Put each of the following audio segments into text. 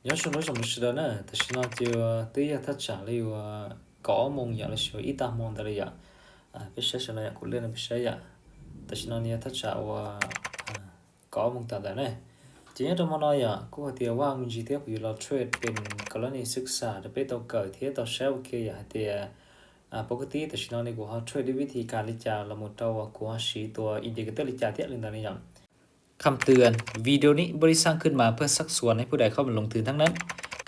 Nyob zoo nawb tsoom phooj ywg sawv daws na, tam sim no ces twb yog thaj tsam li uas kaum ob moos yom, los sis uas ib tag hmo ntawd li yom. Peb saib saum no yom, kuv lej no peb saib yom. Tam sim no nws yog thaj tsam uas kaum ob moos tawm ntawd na. Ces nyob rau hmo no yom, kuj hais tias vaj me ntsis thiab kuv yuav los trade pem kab laj ni xwb xav rau peb tau kawm thiab tau saib ua ke yom, hais tias pab kwv tij tam sim no ne kuv ho trade vib thi kas li cas los mus rau uas kuv ho siv tua indicator li cas thiab li ntawd ne yom. Căm tường, videoนี้บริษัทขึ้นมาเพื่อชักชวนให้ผู้ใดเข้ามาลงทุนทั้งนั้น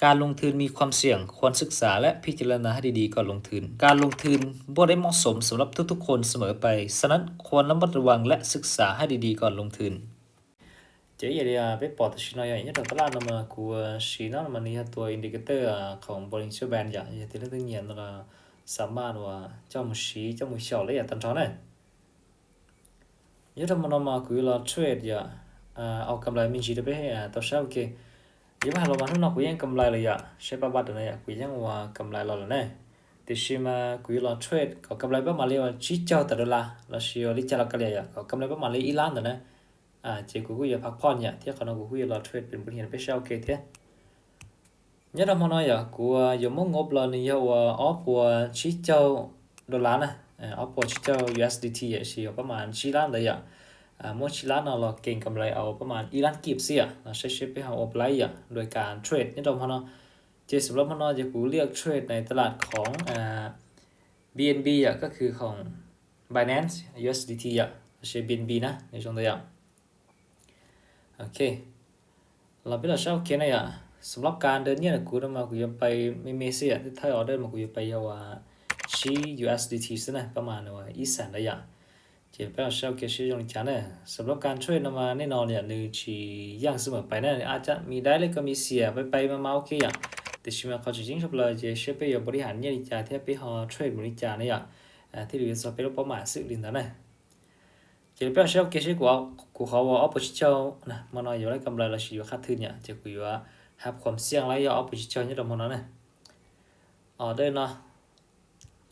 การลงทุนมีความเสี่ยง ควรศึกษาและพิจารณาให้ดีๆก่อนลงทุน การลงทุนไม่ได้เหมาะสมสำหรับทุกๆคนเสมอไป ฉะนั้นควรระมัดระวังและศึกษาให้ดีๆก่อนลงทุน Ces yog li peb pom tam sim no yog nyob rau tab laj no mas kuv siv no mas nws yog tua indicator khoom Bollinger Band yom, yog tias leej twg nyiam no los xav maj uas coj mus siv coj mus xyaum li yam tag nrho na. Nyob rau hmo no mas kuv yuav los trade yom, ua kam lais me ntsis rau peb tau saib ua ke. Yuav hais los mas hnub no kuv yeej kam lais lawm yom, saib pab npaj rau no yom, kuv yeej ua kam lais los lawm ne. Tiam sis mas kuv yuav los trade kom kam lais pab mam li uas tsib caug tawm dollar los sis ua li cas los kav liam yom, kom kam lais pab mam li ib lab ntawm na. Ces kuv kuj yuav phav phoj yom, thiab qhov no kuv kuj yuav los trade pem npua hias rau peb saib ua ke thiab. Nyob rau hmo no yom, kuv yuav muab ngop los nws yog uas ob puas tsib caug dollar na, ob puas tsib caug U S D T yom, sis uas pab mam tsib lab ntawd yom. Muab tsib lab no los kees kam lais au pab mam ib lab kib xwb yom, los saib seb peb ho ua pab lab yom, dua kas trade nyob rau hmo no. Ces xam lab hmo no ces kuv liaj trade na tab laj khoom B N B yom, ko kws khoom Binance U S D T yom, los sis B N B na, nws zoo ntawd yom. Ok, los peb los saib ua ke na yom. Xam lab kas daws nyiaj kuv no mas kuv yuav pais me me xwb yom, thawj order mas kuv yuav pais yog uas tsib U S D T xwb na, pab mam nws ib xam ntawd yom. Ces peb los saib ua ke seb zoo li cas na. Xam lab kas trade no mas nej no yom, nws tsis yeej xwb mam pais na, a cab me dai li koj me xiam pais pais mas mas ua ke yom. Tiam sis mas qhov tseem ceeb tshaj plaws ces seb peb yuav npaum li hais nyiaj li cas thiab peb ho trade mus li cas na yom, thiaj li yuav txog peb lub pab mam xwb li ntawd na. Ces peb los saib ua ke seb kuv qhov uas ob puas tsib caug na, hmo no yuav lab kam lais los sis yuav qhab thwj yom, ces kuv yuav hab khuam xiaj lab yog ob puas tsib caug nyob rau hmo no na. Order no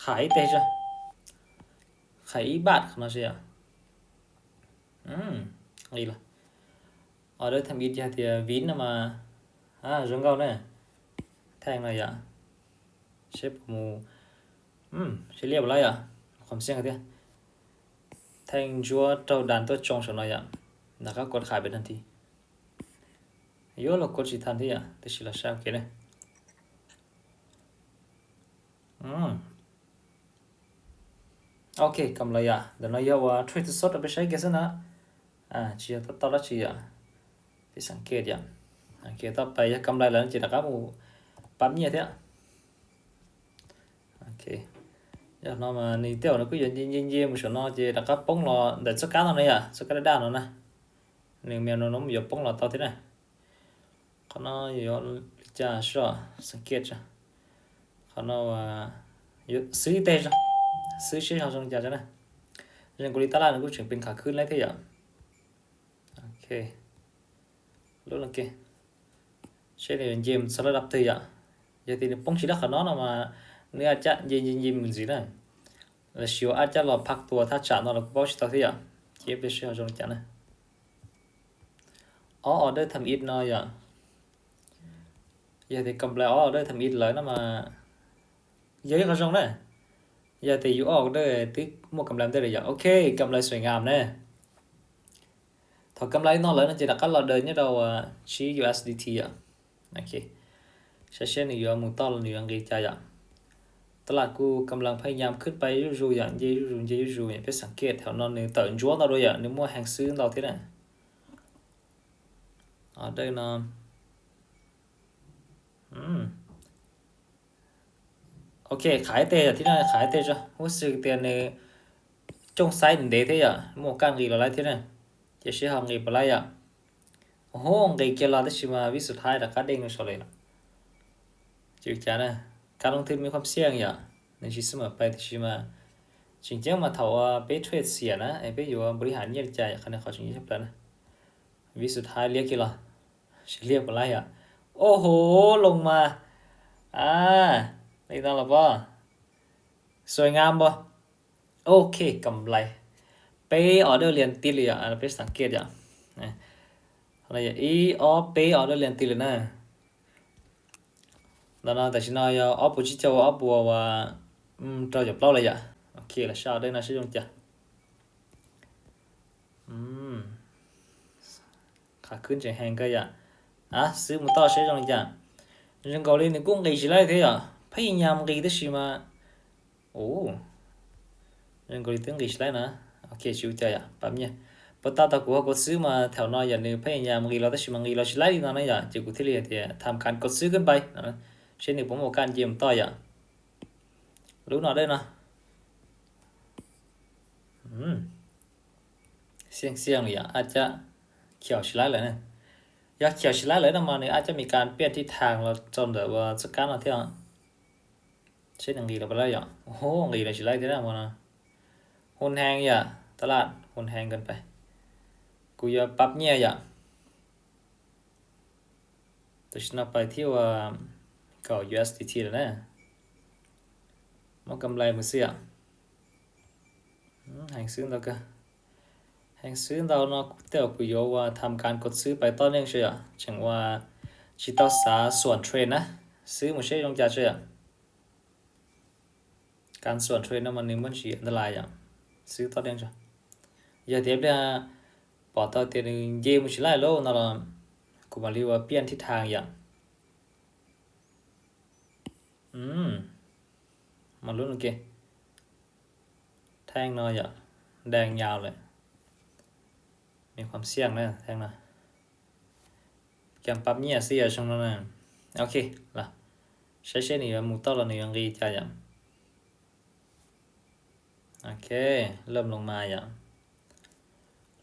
qham ib teg tso, qham ib bat qhov no tso yom. Nqis los. Order tham ib hais tias vin no mas zoo nkauj na. Theej no yom, seb puas mus, seb liaj puas lab yom, khuam xiaj thiab. Theej ntsuab raug das tuaj tsoo saum no yom, nram qab kuv qham pem no thiab. Yuav los kuv tsis tau thiab yom, tiam sis los saib ua ke na. Ok, kam lais yom, ntawm no yog uas trade xov rau peb saib kiag xwb na. Tsis yog tau dab tsi yom, peb xam kej yom. Ok, tau pais yog kam lais lawm ces rov qab mus pab nyiaj thiab. Ok, yog no mas nws tej zaum nws kuj yuav nce nce nce mus saum no ces rov qab poob los ntawm txoj kab no na yom, txoj kab daj daj no na. Nws me no no yuav poob los tau thiab na. Qhov no yuav li cas soj, xam kej tso. Qhov no yuav xwb ib teg tso, xwb seb ho zoo li cas tso na. Zoo kuv li tab laj nws kuj tseem pes khav khwb lawm thiab yom. Ok, lub no ke, seb nws yuav nce mus txog lub dab twg yom. Yog tias nws poob tsis dab qhov no no mas nws a cab nce nce nce mus ntxiv na. Los sis ua a cab los phaj tua thaj tsam no los kuj paub tsis tau thiab yom. Ces peb seb ho zoo li cas na. Ob order tham ib no yom. Yog tias kam lais ob order tham ib lawm no mas yog ib qho zoo na. Yog tias yus ob order twb muaj kam lais ntej lawm yom. Ok, kam lais xuaim ngam na. Thaum kam lais no lawm no ces rov qab los daws nyob rau tsib U S D T yom. Saib seb nws yuav mus toj los nws yuav nqis cas yom. Tab laj kuj kam lais phaj nyam khwb pais zuj zus yom, nce zuj zus nce zuj zus yom, peb xam kej thaum no nws tawm ntsuab ntau dua yom, nws muaj heev xwb ntau thiab na. Dej no. Ok, qham ib teg thiab, qham ib teg tso, huab xws tias nws cooj xaib ntev thiab yom, muaj kaj nqis los lawm thiab na. Ces seb ho nqis puas lawm yom. Hu, nqis kiag los tab sis mas vib xus thaib rov qab deej rau saud lawm. Ces cas na, kas loo thwj me khuam xiaj yom, nws tsis xwb mam pais tab sis mas tseem ceeb mas thaum peb trade xiam na es peb yuav npaum li hais nyiaj li cas yom, qhov no qhov tseem ceeb tshaj plaws na. Vib xus thaib liab kiag los, seb liab puas lawm yom. Ua hu, loo mas, a, li no los pob, xuaim ngam pob. Ok, kam lais peb order lias tib li yom, peb xam kej yom. Qhov no yog ib ob peb order lias tib li na. Ntawm no tam sim no yog ob puas tsib caug, ob puas rau caum plaub lawm yom. Ok, los saib dej no seb zoo cas. Qhov khwb tseem heev kawg yom. A, xwb mus toj seb zoo li cas. Zoo nkaus li nws kuj nqis tsis laib thiab yom, phaj yam nqis tab sis mas, u, zoo nkaus li twb nqis tsis laib na. Ok, tsis ua cas yom, pab nyiaj. Puas tas tau kuv ho kov xwb mas thaum no yom nws phaj yam nqis los tab sis mas nqis los tsis laib li no na yom, ces kuv thiaj li hais tias tham kav kov xwb kawg npaib no. Seb nws puas muaj kaj nce mus toj yom. Lub no dej no. Xiaj xiaj li yom, ab cab khiaum tsis laib lawm na. Yog khiaum tsis laib lawm no mas nws ab cab Mes Kas piaj tib thaj los rau ntawm ua txoj kab no thiab. Seb nws nqis los puas laib yom. Nqis los tsis laib thiab na hmo no. Hun heev yom, taj laj hun heev kawg npaib. Kuv yuav pab nyiaj yom. Tam sim no pais thib ua kaum U S D T lawm na. Muab kam lais mus xwb yom. Heev xwb ntau kawg. Heev xwb ntau no kuv tej zaum kuv yuav ua tham kav kov xwb pais toj neej tso yom, tseem ua tsis tau xav xuam trade na. Xwb mus seb zoo cas tso yom. Kav xuam trade no mas nws muaj ntsis ntawd lais yom. Xwb toj neej tso. Yog tias pliag pom tau tias nws nce mus tsis laib lawm no los kuv mam li ua piaj tib thaj yom. Mas lub no ke, theej no yom, deej yau lawm. Nws qhuam xiaj na theej no. Kam pab nyiaj xwb yom zoo no na. Ok, los saib seb nws yuav mus toj los nws yuav nqis cas yom. Ok, lawm los mas yom.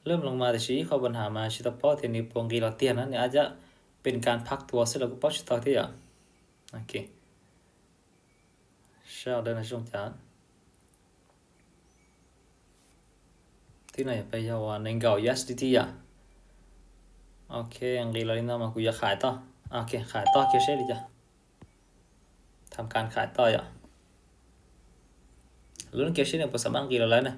Lawm los mas tiam sis ib qho pab nyiaj mas tsis tau paub tias nws puas nqis los tiag na, nws ab cab pes kas phaj tuas xwb los kuj paub tsis tau thiab yom. Ok, saib dej no zoo cas. Tib no yog peb yog ua nees nkaum U S D T yom. Ok, nqis los li no mas kuv yuav khais toj. Ok, khais toj kiag seb li cas. Tham kav khais toj yom. Lub no kiag seb nws puas xam maj nqis los lawm na.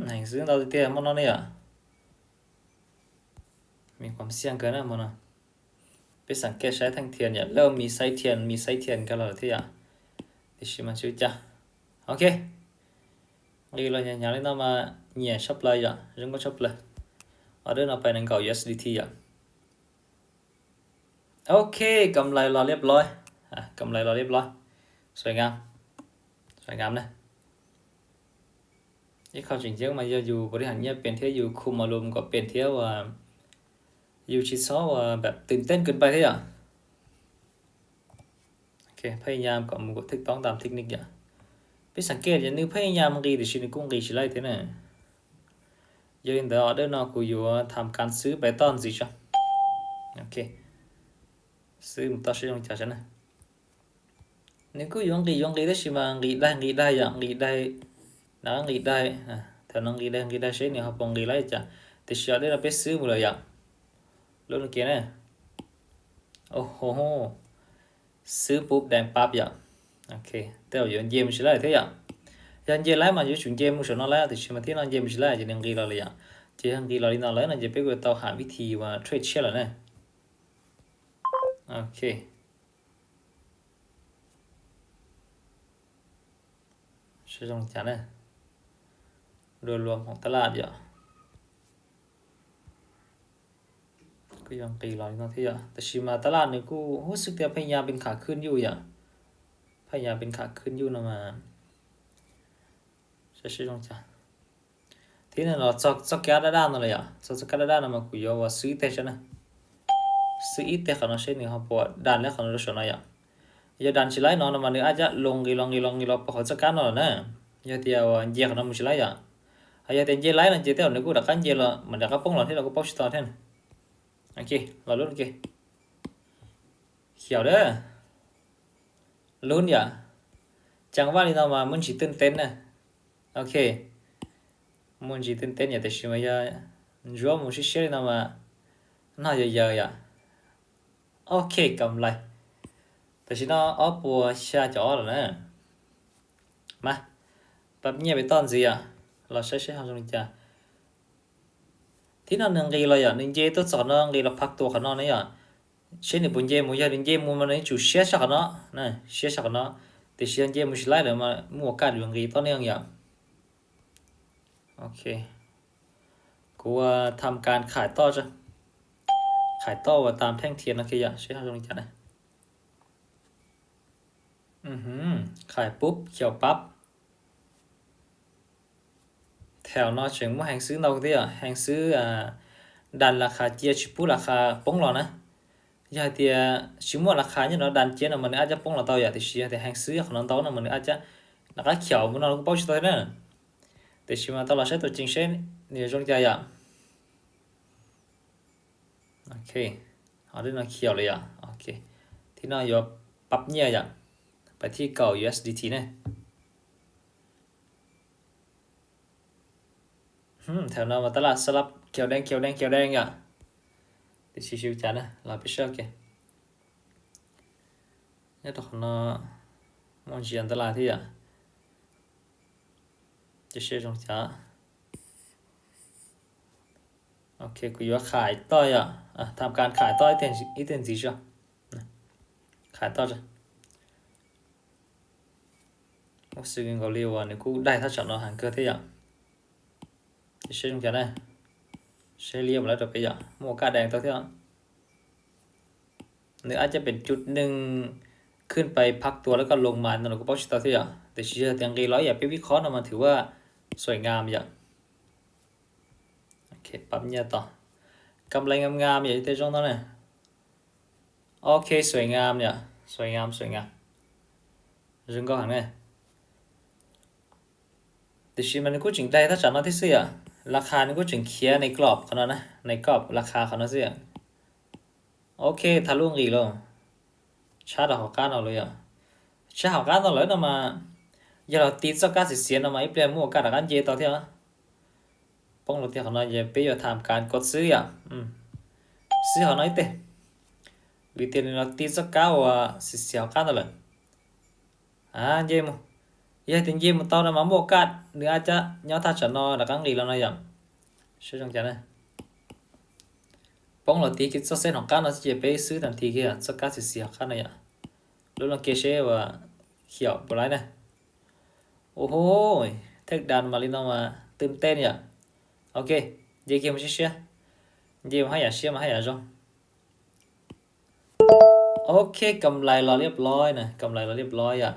Heev xwb ntau tiag tiag hmo no ne yom. Mis qhuam xiaj kawg na hmo no. Peb xam kej saib theej thias yom, lawm mis xaiv thias, mis xaiv thias kawg los thiab yom. Tiam sis mas tsis ua cas. Ok, nqis los hnyav hnyav li no mas nyiam tshaj plaws yom, zoo nkauj tshaj plaws. Order no pais nees nkaum U S D T yom. Ok, kam lais los liab plob, kam lais los liab plob. Xuav nkaam, xuav nkaam na. Ib qho tseem ceeb mas yog yus pab rij ham nyiaj pes thiab yus khu mos lus kom pes thiab uas yus tsis txhob uas npam tws teej kawg npaim thiab yom. Phaj yam kom mus kom thwj toob tam thij nik yom. Peb xam kej ces nws phaj yam nqis tiam sis nws kuj nqis tsis laij thiab na. Yog li ntawd order no kuv yuav tham kav xwb pais toj ntxiv tso. Ok, xwb mus toj seb zoo li cas na. Nws kuj yuav nqis yuav nqis tab sis mas nqis daig nqis daig yom, nqis daig, nqis daig, thaum no nqis daig nqis daig seb nws ho puas nqis laij cas. Tiam sis order no peb xwb mus lawm yom. Lub no kiag na. Xwb pub dees pab yom. Ok, tej zaum yuav nce mus tsis laij thiab yom. Yog nce laij mas yuav tsum nce mus saum no laij, tiam sis mas thib no nce mus tsis laij ces nws nqis los lawm yom. Ces yog nqis los li no lawm no ces peb kuj tau hais vib thi uas trade tshiab lawm na. Ok, seb zoo li cas na. Dua luag hmoov tab laj yom. Kuj yuav nqis los li no thiab yom, tiam sis mas tab laj nws kuj hub xwb tias phaj yam pes kham khwj yuj yom. Phaj yam pes kham khwj yuj no mas, saib seb zoo cas. Thib no los txog txoj kab daj daj no lawm yom, txog txoj kab daj daj no mas kuv yuav ua xwb ib teg saib na. Xwb ib teg qhov no seb nws ho puas das lawm qhov no rau saum no yom. Yog das tsis laij no no mas nws ab cab los nqis los nqis los nqis los puag hauv txoj kab no lawm na. Yog tias uas nce qhov no mus tsis laij yom. Yog tias nce laij no ces tej zaum nws kuj rov qab nce los mam rov qab poob los thiab los kuj paub tsis tau thiab. Ok, los lub no ke. Xyaum dab lub yom. Caa vaj li no mas muaj ntsis twj teeb na. Ok, muaj ntsis twj teeb yom, tiam sis mas yog ntsuab mus siab siab li no mas noj yaws yaws yom. Ok, kam lais. Tam sim no ob puas xya caum ob lawm na. Mas, pab nyiaj peb toj ntxiv yom, los saib seb ho zoo li cas. Thib no nws nqis los yom, nws nce tuaj txog no nqis los phaj tuas qhov no ne yom. Seb nws puas nce mus, yog nws nce mus mas nws yuav tsum siab sab qhov no, siab sab qhov no. Tiam sis yog nce mus tsis laib lawm mas muaj kaj yuav nqis toj neej yom. Ok, kuv tham kas khais toj, khais toj uas tam pheej thiab no kiag yom, seb ho zoo li cas na. Khais pub khiaus pab. Thaum no tseem muaj heev xwb ntau thiab yom, heev xwb, das las khas cia tsis pub las khas poob los na. Yog hais tias tsis muaj las khas nyob no das cia no mas nws ab cab poob los tau yom, tiam sis yog tias heev xwb qhov no ntau no mas nws ab cab rov qab khiaus mus no los kuj paub tsis tau thiab na. Tiam sis mas tau los saib tau ceev seb nws yuav zoo li cas yom. Ok, ho dej no khiaus lawm yom. Ok, thib no yuav pab nyiaj yom, pab thib kaum U S D T ne. Thaum no mas tab laj xab lab khiaus deej khiaus deej khiaus deej yom. Tiam sis tsis ua cas na, los peb saib ua ke. Nyob rau qhov no muaj ntsis tab laj thiab yom. Ces seb zoo cas. Ok, kuv yuav khais toj yom, tham kas khais toj ib teg ntxiv tso. Khais toj tso. Ua xwb nkaus li uas nws kuj daig thaj tsam no heev kawg thiab yom. Ces seb zoo cas na. Seb liab mus lawm rau peb yom, muaj kaj deev tau thiab. Nws ab cab pem cub neeg khwj pais phab tua lawm koj loo mas no los kuj paub tsis tau thiab yom. Tiam sis yog tias nqis los ib yam peb vib qhob no mas thwm vaj xuaim ngas yom. Ok, pab nyiaj tos. Kam lais ngam ngam yom, tej zoo no na. Ok, xuaim ngam yom, xuaim ngam, xuaim ngam. Zoo nkauj heev na. Tiam sis mas nws kuj tseem daig thaj tsam no thiab xwb yom. Las khas nws kuj tseem khiav nais klob qhov no na, nais klob las khas qhov no xwb yom. Ok, thav lub nqis lauj. Tshab rau hauv qab no lawm yom. Tshab hauv qab no lawm no mas, yog los ti txoj kab xiav xiav no mas ib pliag muaj kaj rov qab nce tau thiab. Poob los tiag qhov no ces peb yuav tham kas kod xwb yom. Xwb qhov no ib teg, vim tias nws los ti txoj kab uas xiav xiav hauv qab no lawm. Nce mus, yog tias nce mus tau no mas muaj kaj nws ab cab nyob thaj tsam no rov qab nqis los no yom. Seb zoo cas na. Poob los ti kiag txoj xeb hauv qab no xwb ces peb xwb tam thi kiag txoj kab xiav xiav hauv qab no yom. Lub no kiag seb uas khiaum puas laib na. Ua hu, thej das mas li no mas twb tej yom. Ok, nce kiag mus siab siab. Nce mus haj yam siab mas haj yam zoo. Ok, kam lais los liab loi na, kam lais los liab loi yom.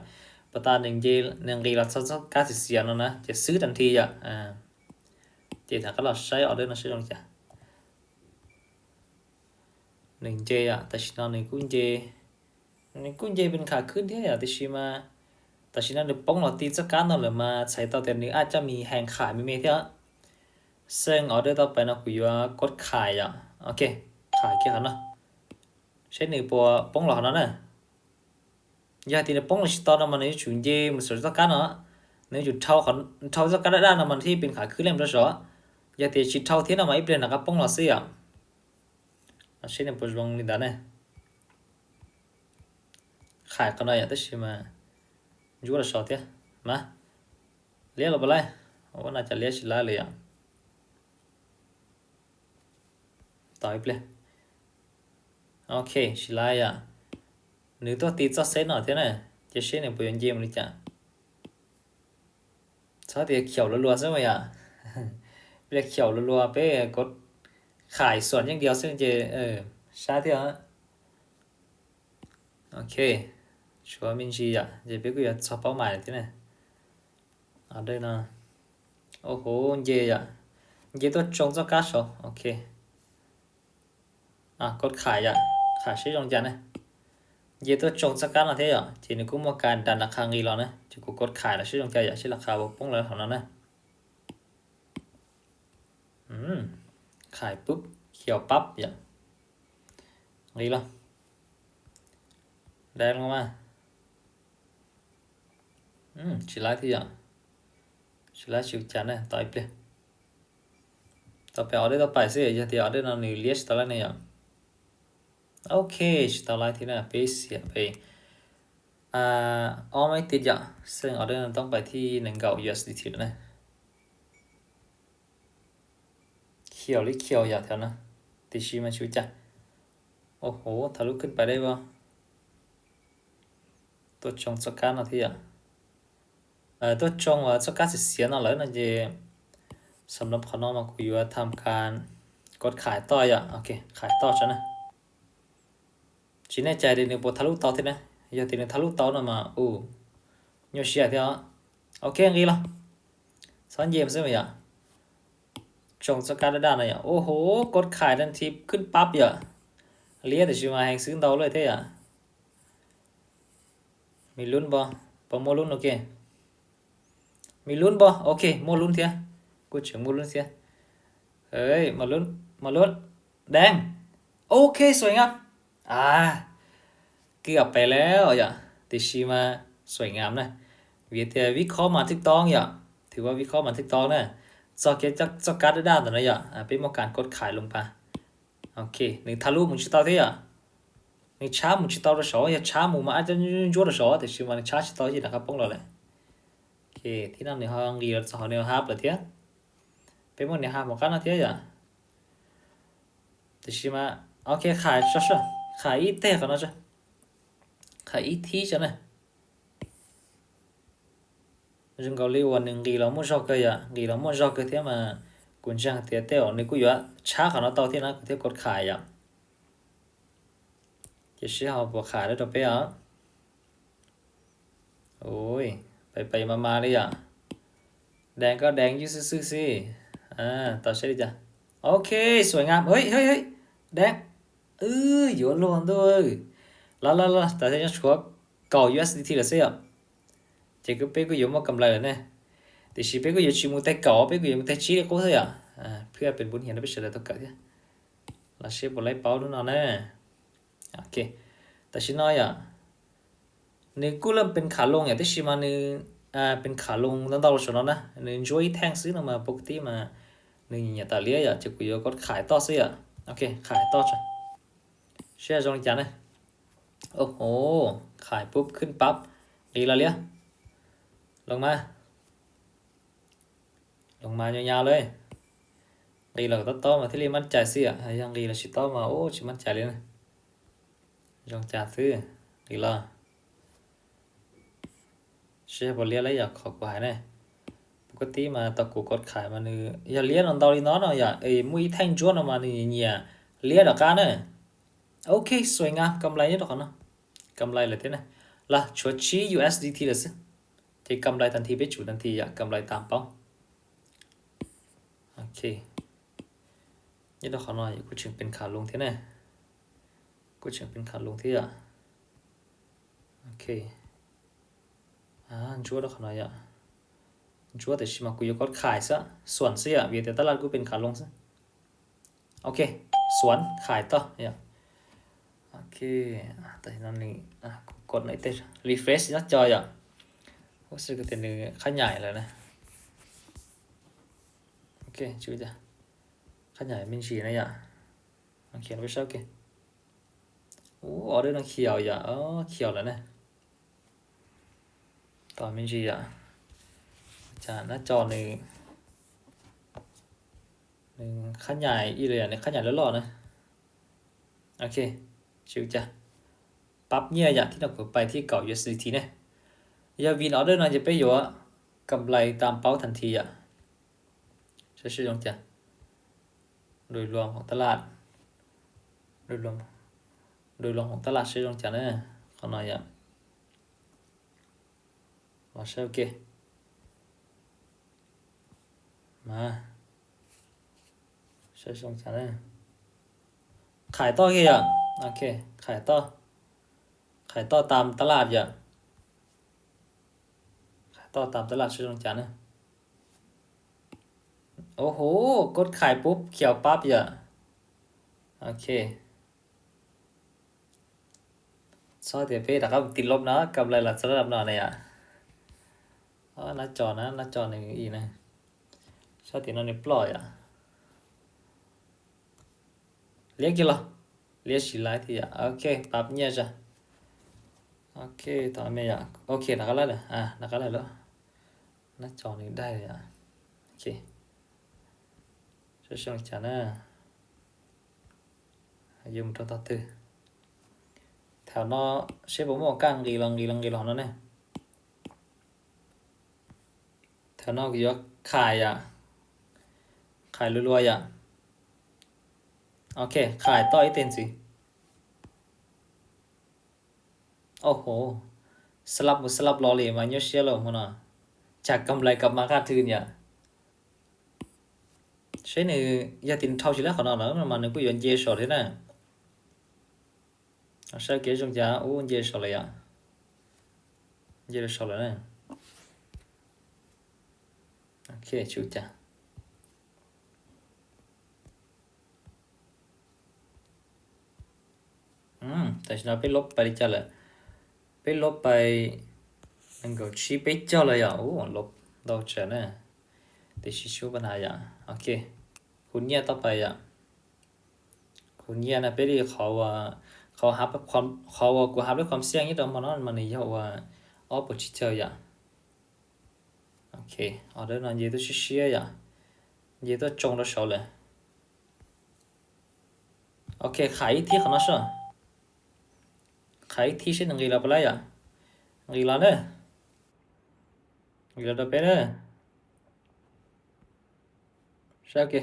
Pas tas nws nce, nws nqis los txog txoj kab xiav xiav no na ces xwb tam thi yom. Ces rov qab los saib order no seb zoo li cas. Nws nce yom, tam sim no nws kuj nce, nws kuj nce pes kham khwb thiab yom, tiam sis mas tam sim no nws poob los ti txoj kab no lawm mas txhais tau tias nws ab cab mis heev khais me me thiab. Xeej order tau pais no kuv yuav kod khais yom. Ok, khais kiag qhov no, seb nws puas poob los qhov no na. Yog hais tias nws poob los tsis tau no mas nws yuav tsum nce mus saum txoj kab no, nws yuav tsum dhau txoj kab daj daj no mas thiaj pes kham khwb leej rau saum. Yog tias tsis dhau thiab no mas ib pliag nws rov qab poob los xwb yom. Los seb nws puas zoo li ntawd ne. Khais qhov no yom, tab sis mas ntsuab los saud thiab mas. Liab los puas laib? Ua no cas liab tsis laib li yom. Tos ib pliag. Ok, tsis laib yom. Nws tuaj ti txoj xeb no thiab na, ces seb nws puas yuav nce mus li cas. Txhob tias khiaum luag luag xwb mas yom. Pliag khiaum luag luag peb kod khais xuam yeej diav xwb ces sab thiab. Ok, tshuav me ntsis yom, ces peb kuj yuav txog paub mais thiab na. Dej no, ua hu, nce yom, nce tuaj tsoo txoj kab saud. Ok, kod khais yom, khais seb zoo cas na. Nce tuaj tsoo txoj kab no thiab yom, ces nws kuj muaj kas das nas qha nqis los na, ces kuv kod khais los seb zoo cas yom, seb las khas puas poob lawm hauv no na. Khais pub, khiaus pab yom. Nqis los. Dai los mas. Tsis laib thiab yom. Tsis laib tsis ua cas na, tos ib pliag. Tau pem order tau pais xwb, yog tias order no nws liab tsis tau laib ne yom. Ok, tsis tau laib thiab na, peb xiam pem ob maiv tid yom, xeej order no toob pais thib nees nkaum U S D T lawm na. Khiaus li khiaus yam thaum no, tiam sis mas tsis ua cas. Ua hauv thav lub khwb pas deb as. Tuaj tsoo txoj kab no thiab yom. Tuaj tsoo txoj kab xiav xiav no lawm no ces xam lab qhov no mas kuv yuav tham kas kod khais toj yom. Ok, khais toj tso na. Tsis nej cais tias nws puas thav lub tau thiab na. Yog tias nws thav lub tau no mas u, nyuaj siab thiab os. Ok, nqis los. Txhob nce xwb mas yom. Tsoo txoj kab daj daj no yom. Ua hauv kod khais tag nthi khwb pab yom. Liab tiam sis mas heev xwb ntau lawm thiab yom. Me lub npo, puas muaj lub no ke? Me lub npo, ok, muaj lub thiab. Kuj tseem muaj lub thiab. Mas lub, mas lub, deev. Ok, xuaim nga. Kwj pem lawm yom, tiam sis mas xuaim nga na. Vim tias vib khob mas thwj toob yom, thwv ua vib khob mas thwj toob na. Txoj kev, txoj kab daj daj ntawm no yom, peb muaj kas kod khais loo pas. Ok, nws thav lub mus tsis tau thiab yom. Nws tshab mus tsis tau rau saud, yog tshab mus mas ab cov ntsuab rau saud, tiam sis mas nws tshab tsis tau ces rov qab poob los lawm. Ok, thib no nws ho nqis los txog hauv nws hab lawm thiab. Peb muaj nws hab mus qab no thiab yom. Tiam sis mas, ok, khais tso, khais ib teg qhov no tso. Khais ib thib tso na. Zoo nkaus li uas nws nqis los muaj zog kawg yom, nqis los muaj zog kawg thiab mas kuv ntseeg tias tej zaum nws kuj yuav tshab qhov no tau thiab na, kuv thiaj kod khais yom. Ces seb ho puas khais dab rau peb os. Ui, pem pem mas mas li yom. Deev koj deev ywj xwb xwb xwb. Tau seb li cas. Ok, xuaim nga. Deev. Wb yuav luag ntuj. Los los los, tam sim no tshuav kaum U S D T lawm xwb yom. Ces peb kuj yuav muaj kam nplais lawm ne. Tiam sis peb kuj yuav tsis mus teg kaum, peb kuj yuav mus teg tsib li qub xwb yom. Phwj pes npun hiam rau peb sawv daws tau kawm thiab. Los seb puas laib paub lub no na. Ok, tam sim no yom, nws kuj leej pes khav loo yom, tab sis mas nws pes khav loo ntau ntau los saum no na, nws ntsuab ib theej xwb no mas pov tib mas nws nyiam nyiam tas liab yom, ces kuv yuav kod khais toj xwb yom. Ok, khais toj tso, seb zoo li cas na. Oj, khais pub khwb pab, nqis los liab, los mas, los mas nyuaj nyuaj li. Nqis los tob tob mas thiaj li maj cai xwb yom, yog nqis los tsis tob mas ub tsis maj cai li na. Zoo cas xwb, nqis los. Seb puas liab li yom, qhov kuv hais ne. Pov tib mas tau kuv kod khais mas nws yog liab no ntau li no no yom, es muaj ib theej ntsuab no mas nws nyiam liab rov qab na. Ok, xuaim nga, kam nplais nyob rau qhov no. Kam nplais lawm thiab na. Los tshuav tsib U S D T lawm xwb. Ces kam nplais tas nthi, peb tsum tas nthi yom, kam nplais tas paub. Ok, nyob rau qhov no kuj tseem pes khav loo thiab na. Kuj tseem pes khav loo thiab yom. Ok, ntsuab rau qhov no yom. Ntsuab tiam sis mas kuv yuav kod khais xwb, xuam xwb yom, vim tias tab laj kuj pes khav loo xwb. Ok, xuam khais toj yom. Ok, tam sim no kuv kod no ib teg refresh nyob co yom. Ub, xwb tias nws qhab nyaim lawm na. Ok, qhab nyaim me ntsis na yom. Khiav peb saib ke. Ub, order no khiav yom, khiav lawm na. Tos me ntsis yom. Cas nab co nws, nws qhab nyaim ib los yom, nws qhab nyaim loj loj na. Ok, tsis ua cas. Pab nyiaj yom, thib no kuv pais thib kaum U S D T ne. Yog vin order no ces peb yuav kam nplais tas paub tas nthi yom. Saib seb zoo cas. Đuôi luam hauv tab laj. Đuôi luam, đuôi luam hauv tab laj seb zoo cas na. Qhov no yom. Los saib ua ke. Mas saib zoo cas na. Khais toj kiag yom. Ok, khais toj. Khais toj tas tab laj yom. Khais toj tas tab laj seb zoo cas na. Ua hauv kod khais pub khiav pab yom. Ok. Txhob tias peb rov qab mus tim lom no, kam nplais los txog rau no ne yom. Nab co na, nab co nws ib na. Txhob tias no nws ploj yom. Liab kiag los, liab tsis laib thiab yom. Ok, pab nyiaj zog. Ok, tom me yom. Ok, rov qab lawm, rov qab lawm lauj. Nab co nws daig yom. Ok, saib zoo cas na. Yuav mus rau tog twg? Thaum no seb puas muaj kaj nqis los nqis los nqis los no ne. Thaum no kuv yuav khais yom, khais lua lua yom. Ok, khais toj ib teg ntxiv. Au hov, xab lab mus xab lab los li mas nyuaj siab lawm hmo no. Tsam kam lais kam mas qaj thwj yom. Seb nws yog tias nws dhau tsis lab qhov no lawm mas nws kuj yuav nce saum thiab na. Saib kev zoo cas, ub, nce saum lawm yom. Nce rau saum lawm na. Ok, tsis ua cas. Tam sim no peb lob pais li cas lawm? Peb lob pais nees nkaum tsib peb caug lawm yom. Ub, lob ntau tsawv na. Tiam sis tsis ua pab na yom. Ok, khu nyiaj tau pais yom. Khu nyiaj na peb li qhov, qhov, qhov uas kuv hab lub khom xiaj nyob rau hmo no mas nws yog uas ob puas tsib caug yom. Ok, order no nce tuaj siab siab yom, nce tuaj tsoo rau saud lawm. Ok, khais ib thib qhov no soj. Khais ib thib seb nws nqis los puas lab yom. Nqis los na. Nqis los rau peb na. Saib ke,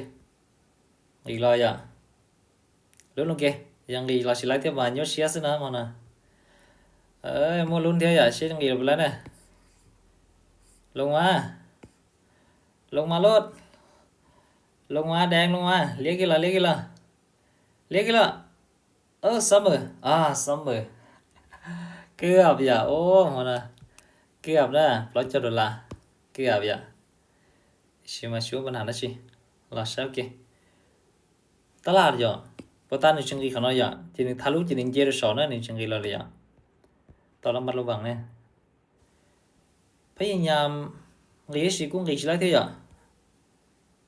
nqis los yom. Lub loo ke, yog nqis los tsis laib thiab mas nyuaj siab xwb na hmo no. Muaj lub thiab yom, seb nqis los puas lab na. Loo mas, loo mas lub, loo mas deev, loo mas, liab kiag los, liab kiag los, liab kiag los. Summer, summer. Kwv yom, ub, hmo no kwv na, plaub caug dollar, kwv yom. Tab sis mas tsis ua pab na dab tsi, los saib ke. Tab laj yom, puas tas nws tsis nqis qhov no yom, ces nws thaj lub ces nws nce rau saud na, nws tsis nqis los li yom. Tau lab npaj lub vaas ne. Peb yeej nyam nqis tab sis kuj nqis tsis laib thiab yom.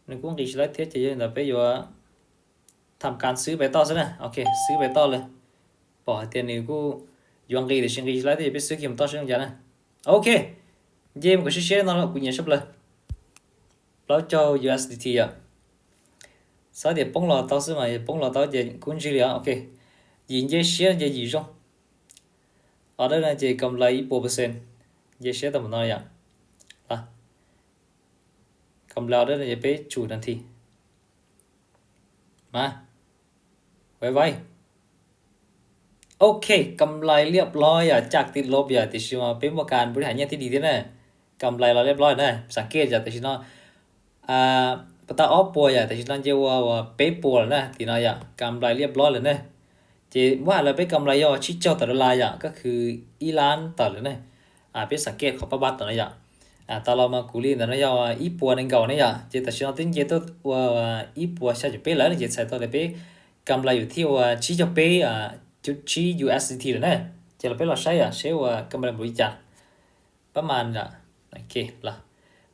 Nws kuj nqis tsis laib thiab ces yog li ntawd peb yuav tham kas xwb pem toj xwb na. Ok, xwb pem toj lawm. Pom hais tias nws kuj yuav nqis tiam sis nqis tsis laib thiab ces peb xwb kiag mus toj seb zoo cas na. Ok, nce mus kom siab siab no kuv nyiam sab plaws. Plaub caug U S D T yom. Xav tias poob los tau xwb mas poob los tau ces kuj ntsig li os. Ok, yim nce siab nce yim zoo. Order no ces kam lais ib puas percent, nce siab tau mus no yom. Kam lais order no ces peb tsum nas this. Mas, vai vai. Ok, kam lais liab plob yom, caj ti lov yom, tiam sis mas peb muaj kas npau li hais nyiaj tib di thiab na. Kam lais los liab plob na, xam kej yom, tam sim no puas tau ob puas yom, tam sim no nce ua peb puas lawm na, tim no yom, kam lais liab plob lawm na. Ces muab hais los peb kam lais yog tsib caug tawm dollar yom, koj khwv ib lab tawm lawm na. Peb xam kej qhov pab pab tom no yom. Tas los mas kuv li ntawm no yog ib puas nees nkaum ne yom, ces tam sim no twb nce tuaj ua ib puas xya caum peb lawm no ces txhais tau tias peb kam lais yuav thij ua tsib caug peb, tsib U S D T lawm na. Ces los peb los saib yom, seb ua kam lais npaum li cas. Pab mas,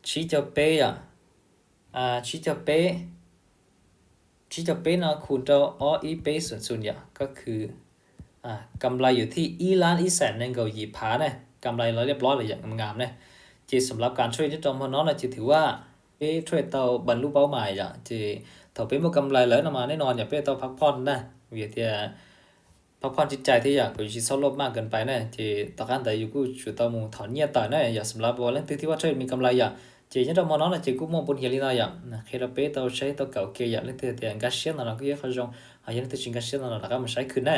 tsib caug peb yom, tsib caug peb, tsib caug peb no khu rau ob ib peb xoom xoom yom, koj khwv kam lais yuav thij ib lab ib xees nees nkaum yim phav na, kam lais los liab plob lawm yom, ngam na. Ces xam lav kas trade nyob rau hmo no no ces thwm ua peb trade tau npas lub paub mas yom, ces thaum peb muaj kam lais lawm no mas nej no yom peb tau pab phoj na, vim tias pab phoj tsis cai thiab yom, kuv tsis txhob loj maj ken pais na, ces tom qab ntawd yus kuj tsum tau mus thom nyiaj tawm na yom. Xam lav uas leej twg thiaj muaj trade me kam lais yom, ces nyob rau hmo no no ces kuj muaj npu hiav li no yom, qhia rau peb tau saib tau kawm ua ke yom. Leej twg tias nkag siab no los kuj yog qhov zoo, ho yog leej twg tsis nkag siab no los rov qab mus saib khwv na.